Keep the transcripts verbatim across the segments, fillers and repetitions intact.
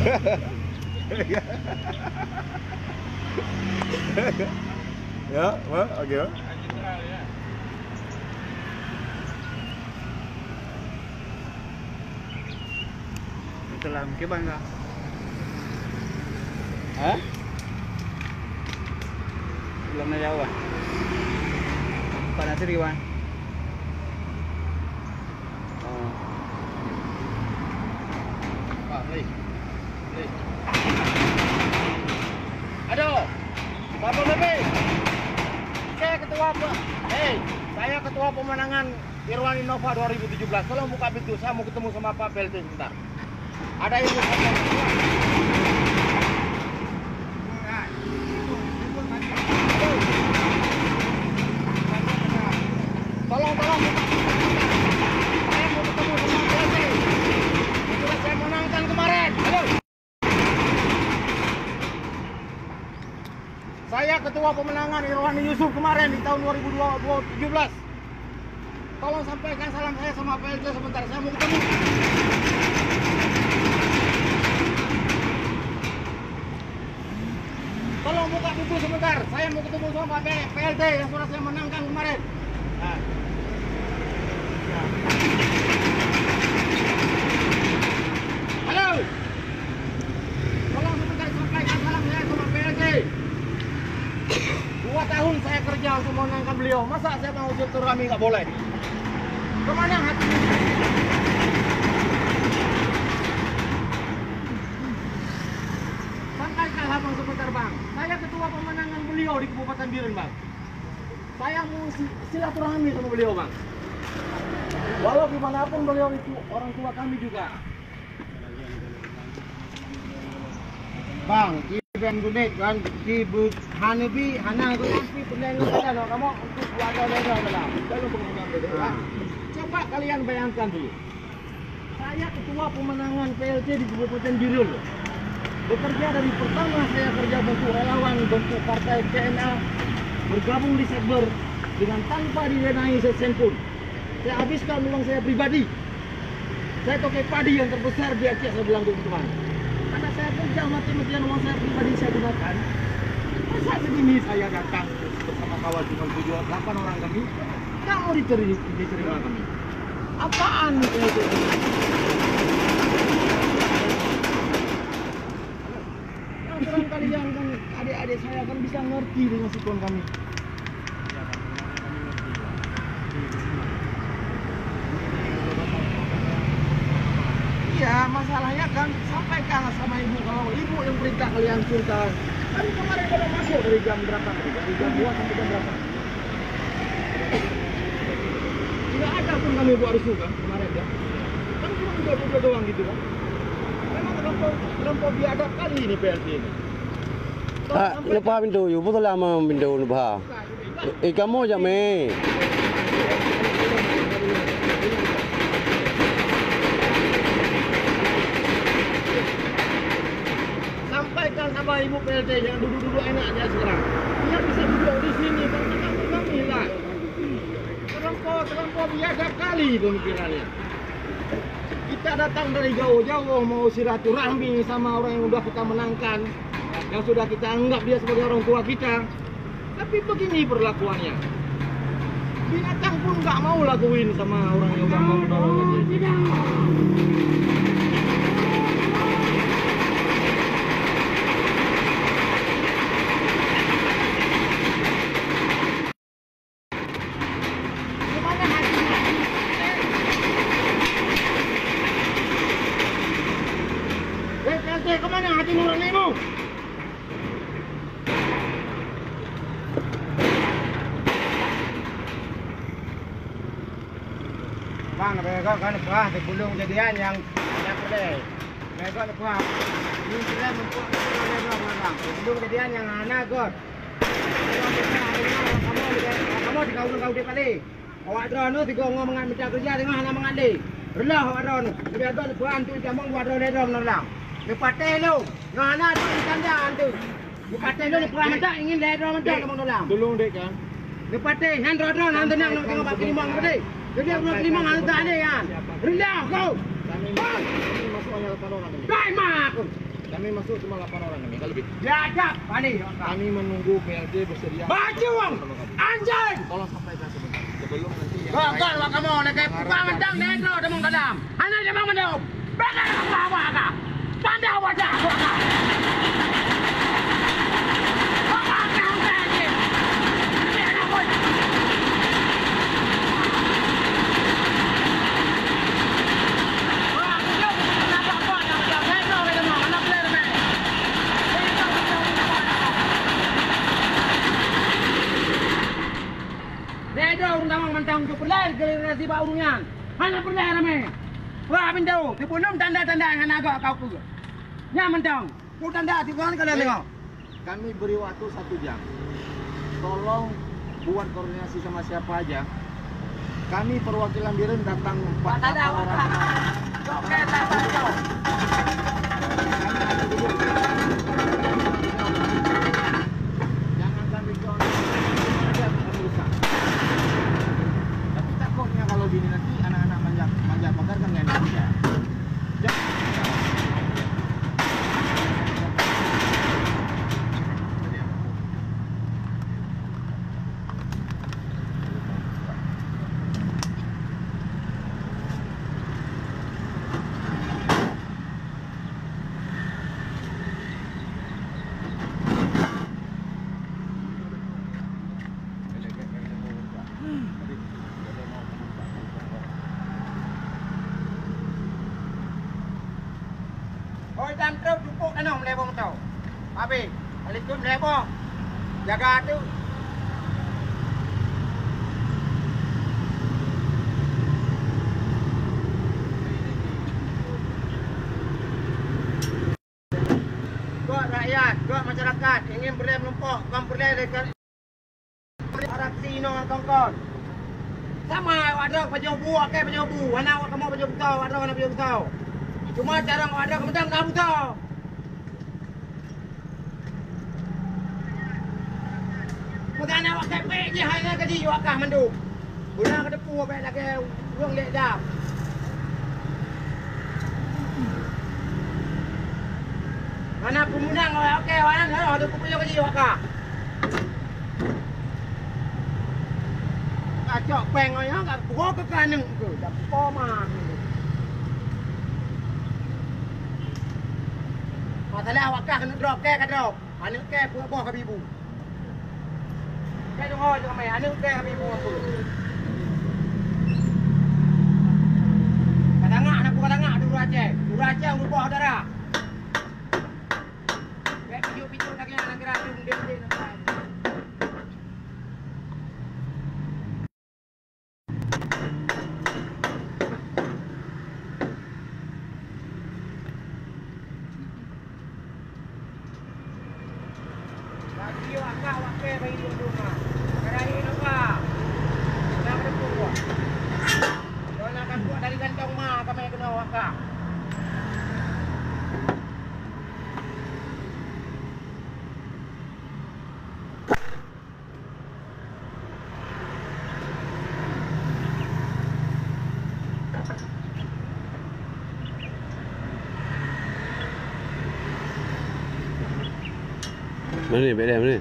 Ya, ma, oke, ma. Itulah mungkin bangga. Hah? Belum ada jawab. Bukan nanti di mana? Oh. Pak, hei. Hei. Aduh. Bapak Bebe. Saya ketua pe-, hei, saya ketua pemenangan Irwan Innova dua ribu tujuh belas. Tolong buka pintu, saya mau ketemu sama Pak P L T sebentar. Ada yang mau saya. Tolong, tolong, buka. Saya mau ketemu sama P L T. Itulah saya menangkan kemarin. Halo. Saya ketua pemenangan Irwani Yusuf kemarin di tahun dua ribu dua, dua ribu tujuh belas. Tolong sampaikan salam saya sama P L T sebentar, saya mau ketemu. Tolong buka pintu sebentar, saya mau ketemu sama P-, P L T yang sudah saya menangkan kemarin. Nah. Halo. Tolong sebentar sampaikan salam saya sama P L T. Dua tahun saya kerja untuk memenangkan beliau. Masa saya mau usir silaturahmi nggak boleh? Kemana hati? Sampaikanlah, Bang, sebentar, Bang. Saya ketua pemenangan beliau di Kabupaten Bireuen, Bang. Saya mau si-, silaturahmi sama beliau, Bang. Walau bagaimanapun beliau itu orang tua kami juga. Bang, ki ben gunet kan, ki bu-, hana bi, hana gunet, ki peureulèe ngon jalan awak kamoe untuk buat ada-ada dalam. Dalam pengembangan beda, kan? Coba kalian bayangkan dulu. Saya ketua pemenangan P L T di Kabupaten Bireuen. Bekerja dari pertama saya kerja bentuk relawan, bentuk partai K N A, bergabung di Sekber dengan tanpa didanai sesen pun. Saya habiskan uang saya pribadi. Saya toke padi yang terbesar di Aceh, saya bilang, "Tuan, karena saya kerja mati-matian, uang saya pribadi saya gunakan. Masa segini saya datang bersama kawan cuma tujuh, delapan orang kami, tak mau diteri-, diterima kami. Apaan itu?" Nah, barangkali yang kan adik-adik saya kan bisa ngerti dengan situasi kami. Iya, masalahnya kan sampaikan sama ibu, kalau ibu yang perintah kalian turunkan. Kan kemarin baru masuk dari jam berapa tadi? Dari jam dua sampai jam berapa? Tidak ada pun kami buat rusuh kan kemarin ya. Kan cuma duduk-duduk doang gitu kan. Memang terlampau, terlampau biadab kali ini P L T ini. Ah, leupah pintoe, yue, beutôi lah pintoe leupah. Eh, kamoe jamé. Sampaikan sama ibu P L T yang duduk-duduk enaknya sekarang. Dia bisa duduk di sini, kan kita kami lah. Terlampau, terlampau biadab kali pemikirannya. Kita datang dari jauh-jauh mau silaturahmi sama orang yang udah kita menangkan, yang sudah kita anggap dia sebagai orang tua kita. Tapi begini perlakuannya. Binatang pun nggak mau lakuin sama orang yang udah mau menolong. Eh, P L T, kemana hati nuranimu? Bang, bego kan kuah di gulung jadian yang ada boleh. Bego kuah. Ini sudah membuat, bang. Di gulung jadian yang hana got. Kamoe di kamoe di kamoe di kamoe di kamoe di palé. Awak droeneuh tiga ngon mangat mita keureuja teungoh hana mangat lé. Reuloh awak droeneuh. Leubeh agam neupeugah antu itamong buat droeneuh lé droe meunolang. Neupatéh lôn. Ngon hana antu itam jak antu. Neupatéh lôn neupeugah mantong ingin lé droe mantong lamong nolang. Tulông dek kan. Neupatéh nyan droe-droe hana teunang neupeugah bak keulimong tadi. Jadi ureueng keulimong hana teunang lé nyan. Reuloh kau. Kami masuk hanya lapan orang tadi. Kai mak aku. Kami masuk cuma lapan orang kami, kan lebih. Diajak balik. Kami menunggu P L T bersedia. Bajung! Anjing! Tolong sampaikan sebentar. Sebelum nanti yang lain. Gagal wak kamoe, lagèe tukang endang nendro tamong dalam. Hana jamang mandum. Bèk ka apa-apa ka. Pandai wajah aku ka. Apa ka hangkai jih? Bèk na pun. Wah, aku jauh. Kenapa kau yang macam nendro ka jamang? Hana boleh ramè. Nendro ureueng tamong mantong jeuet peureulèe generasi bak ureueng nyan. Hana peureulèe ramè. Wah, pintoe, sibuleuen tanda-tanda hana gok kau peue. Nyan mantong. Peue tanda sibuleuen kalian tengok. Kami beri waktu satu jam. Tolong buat koordinasi sama siapa aja. Kami perwakilan Bireuen datang empat orang. Oke, tak apa, jom. Jangan sampai jauh. Tapi takutnya kalau gini nanti anak-anak manja, manja pagar kan nggak enak juga. Oi, dan trok jupuk tanah mulai bong tau. Habis, balik tu mulai bong. Jaga tu. Gok rakyat, gok masyarakat ingin peureulèe meurumpok, kon peureulèe dekat aksi inoe kon-kon. Sama awak droe pajoh bu, akai pajoh bu, hana awak kamoe pajoh bu, awak droe hana pajoh bu. Cuma carông awak droe keumantong na bu. Meugan awak kepek jih hai nyan ka jiyue kah mandum. Beuna ka teupeu bèk lagèe ureueng lé dam. Mana pemenang awak, oke, awak nyan, oh, teupeu ka jiyue kah. Ka cok péng awak nyan, ka buka keu aneuk keu, dak po ma. Masalah awak kah keuneuk drop, oke, ka drop. Aneuk kèe peuet boh ka bibu. Kèe deungoe cit ramè, aneuk kèe ka bibu ngon peuet. Ka tangak, na peue ka tangak di Aceh. Di Aceh ureueng boh dara. Bèk pijuk-pijuk lagèe nyan, nanggroe adu, mudeng-mudeng, nanggroe adu. Lagi wak kah, wak kèe bagi untung, ah. Kadang ini apa? Kadang ada buah. Kalau nak buat dari gantong mah, kami kena wak kah. Mana ni, Bek Dem, ni?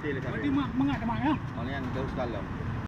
Berarti ma-, mangat teuma, ya? Mana yang jauh sekali?